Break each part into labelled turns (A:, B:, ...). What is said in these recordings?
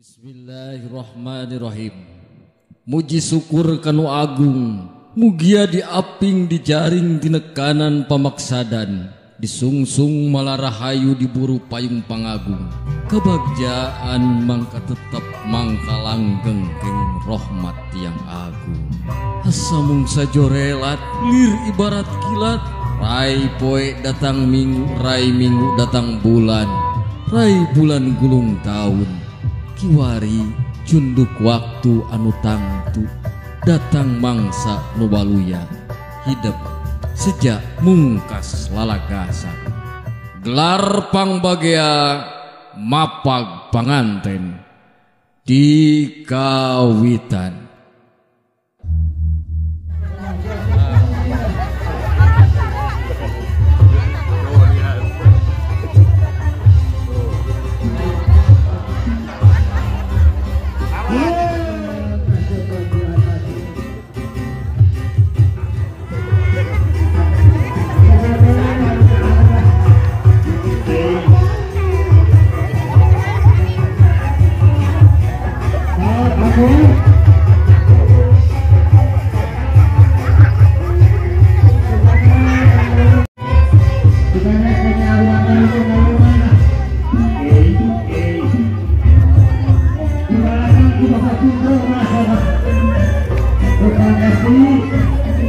A: Bismillahirrahmanirrahim. Muji syukur kanu agung, mugia diaping dijaring dinekanan pamaksadan, disungsung malarahayu diburu payung pangagung. Kebagjaan mangka tetep mangka langgeng kenging rohmat tiang agung. Hasamung sajorelat lir ibarat kilat, rai poe datang minggu, rai minggu datang bulan, rai bulan gulung tahun. Kiwari cunduk waktu anu tangtu, datang mangsa nu baluya, hidep sejak mungkas lalagasa. Gelar pangbagea mapag panganten di kawitan.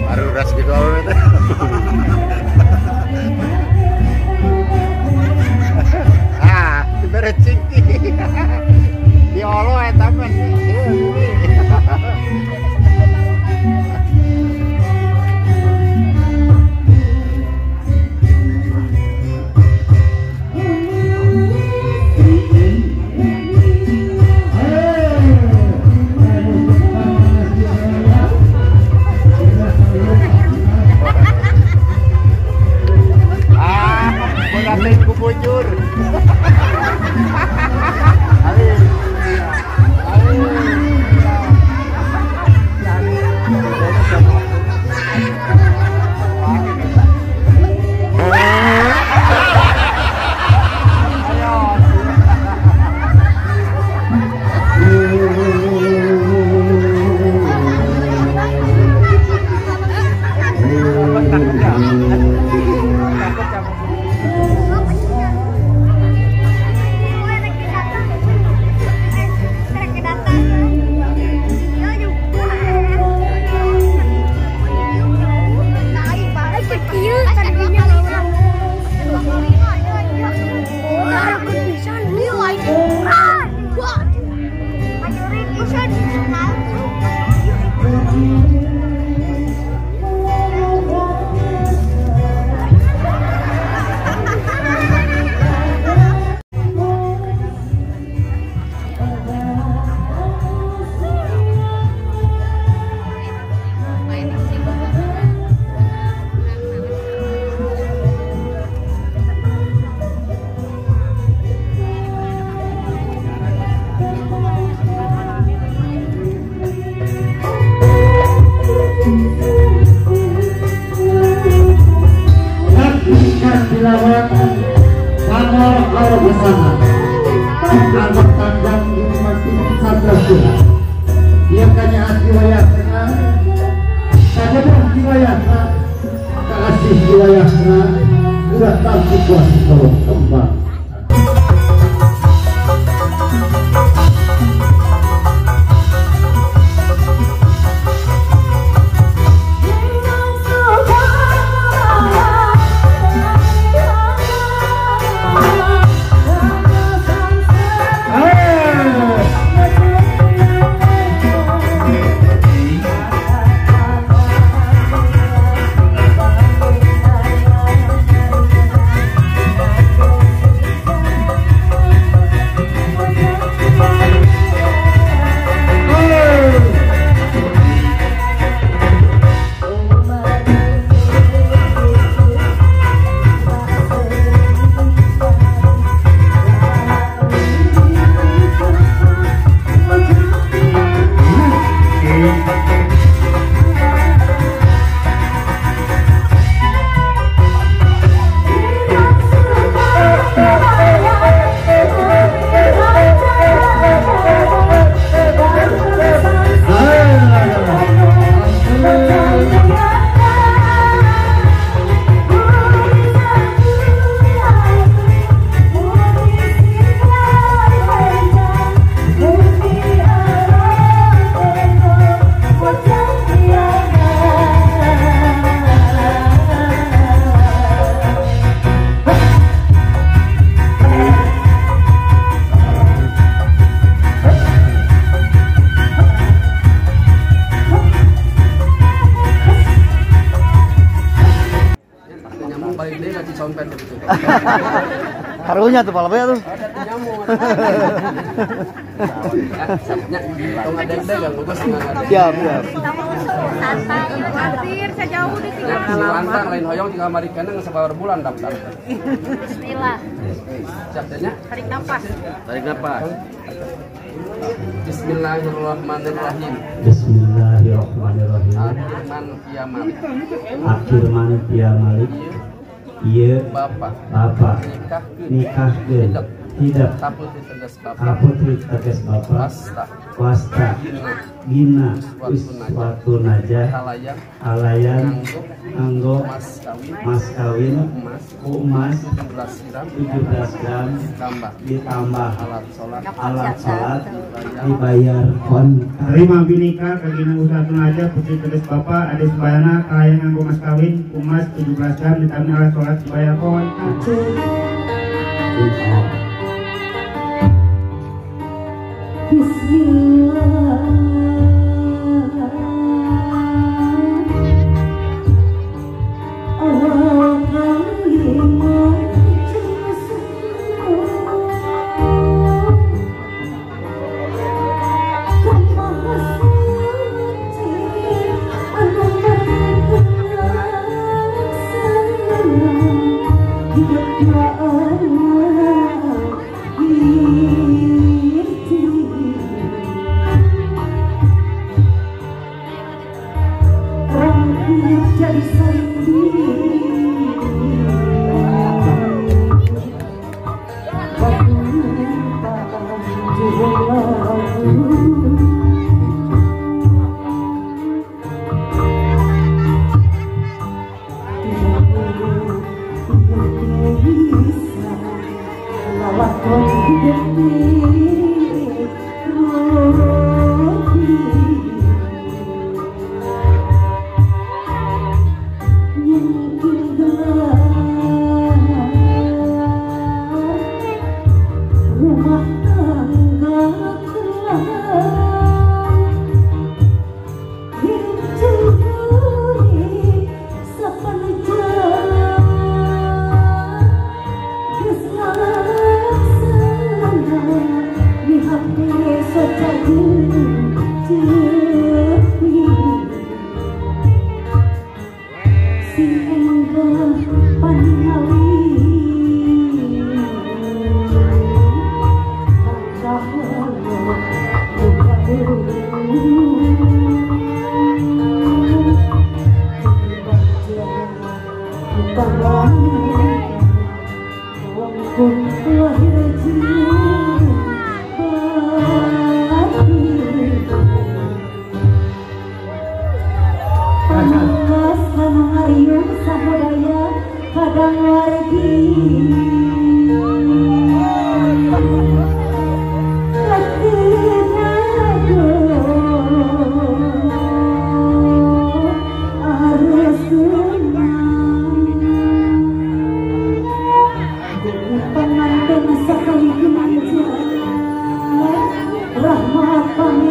B: Baru ras gitu ah, dibere cingki. Di olo eta mah. Bujur.
C: Cisompet gitu.
B: Karunya tuh palebnya tuh.
C: Ada nyamuk. Tong ada ganggu gua senang.
B: Siap, siap.
D: Santai, khawatir sejauh ditinggal.
C: Lantang lain hoyong tinggal mari kana geus bulan daftar.
D: Bismillah.
C: Siap nya?
D: Tarik nafas.
C: Tarik nafas. Bismillahirrahmanirrahim.
E: Bismillahirrahmanirrahim.
C: Akirman ya Malik.
E: Akirman ya Malik. Ieu
C: Bapak.
E: Bapak
C: nikahkeun
E: hidep
C: ka putri tegas Bapak.
E: Ka putri tegas Bapak.
C: Wasta.
E: Wasta. Gina. Uswatu najah. Kalayan. Nganggo. Mas kawin. Emas. 17 gram. Ditambah. Alat sholat. Dibayar kon.
F: Terima binika kagina uswatu najah putri tegas Bapak ade subayana kalayan nganggo mas kawin emas 17 gram ditambah alat sholat dibayar kon.
G: Bismillah. Allah kalimah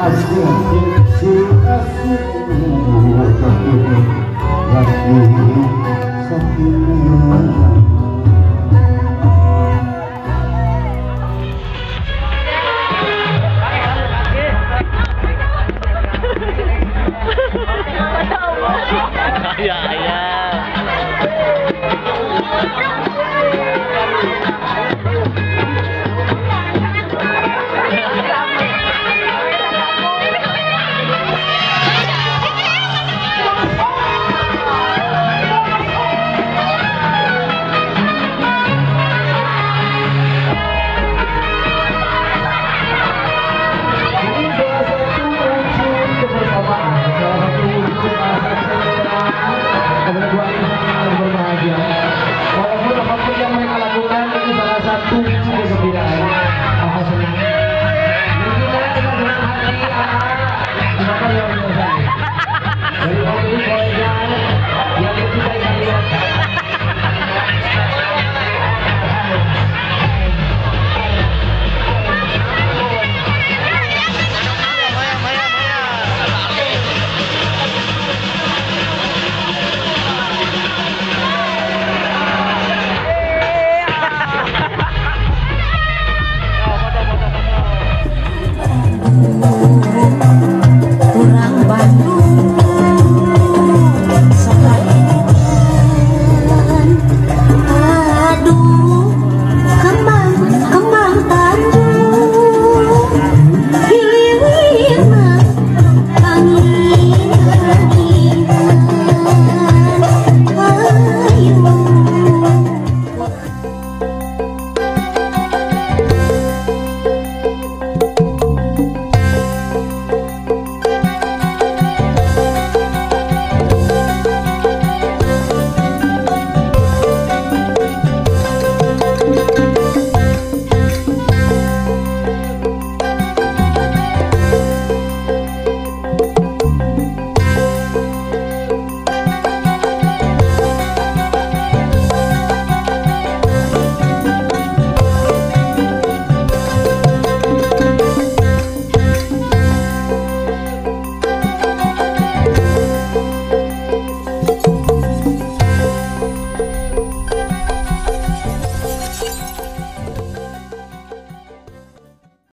H: Laki.